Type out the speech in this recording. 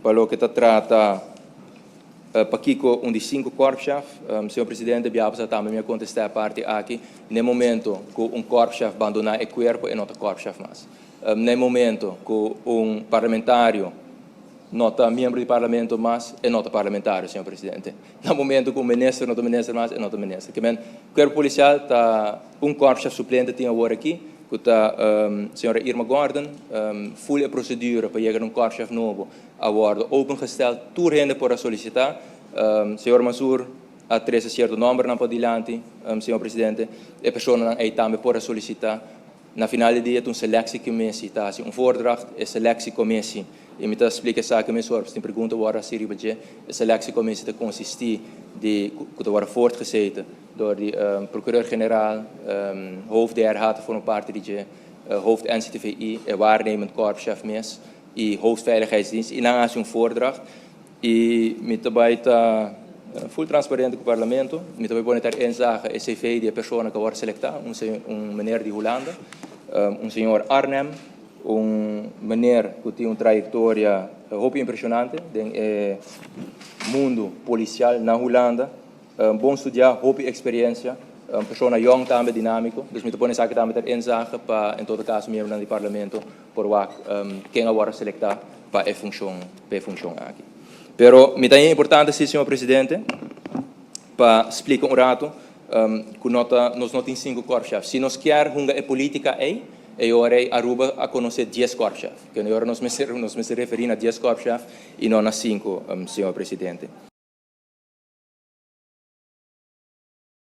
Pa loke ta trata pakico un di cinco korpschef, señor Presidente, bia pasa tambe mi a contesta e parti aki, n'e momento cu un korpschef bandona e cuerpo e no ta korpschef mas. N'e momento cu un parlamentario no ta miembro di Parlamento mas, e no ta parlamentario, señor Presidente. Na momento cu un minister no ta minister mas, e no ta minister. Ke men, Cuerpo Policial ta un korpschef suplente tin awor aki, cu ta señora Irma Gordon. Full e procedura pa yega na un korpschef nobo a wordo opengesteld. Tur hende por a solicita. Señor Mansur a trece cierto nombernan padilanti, señor Presidente. E personanan ey tambe por a solicita. Na final di dia ta un selectiecommissie ta haci un voordracht. E selectiecommissie, y mi ta splica esaki mesora, pasobra tin pregunta wordo haci riba dje, e selectiecommissie ta consisti di, cu ta wordo voortgezeten door di procureur-generaal, hoofd DRH ta forma parti di dje, hoofd NCTVI, e waarnemend korpschef mes y hoofd veiligheidsdienst, y nan a haci un voordracht. Y mi ta bay ta full transparente cu Parlamento, mi ta bay pone ter inzage e cv di e persona cu a wordo selecta, un meneer di Hulanda, un señor Arnhem, un meneer cu tin un trayectoria hopi impresionante den e mundo policial na Hulanda, bon studia, hopi experiencia, un persona jong tambe, dinamico. Dus mi ta pone esaki tambe ter inzage pa en todo caso miembronan di Parlamento por wak ken a wordo selecta pa e funcion aki. Pero mi ta importante si, señor Presidente, pa splica un rato cu nos no tin cinco korpschef. Si nos kier hunga e politica ey, e ora Aruba a conoce 10 korpschef. Cu ora nos mester referi na 10 korpschef y no na 5, señor Presidente.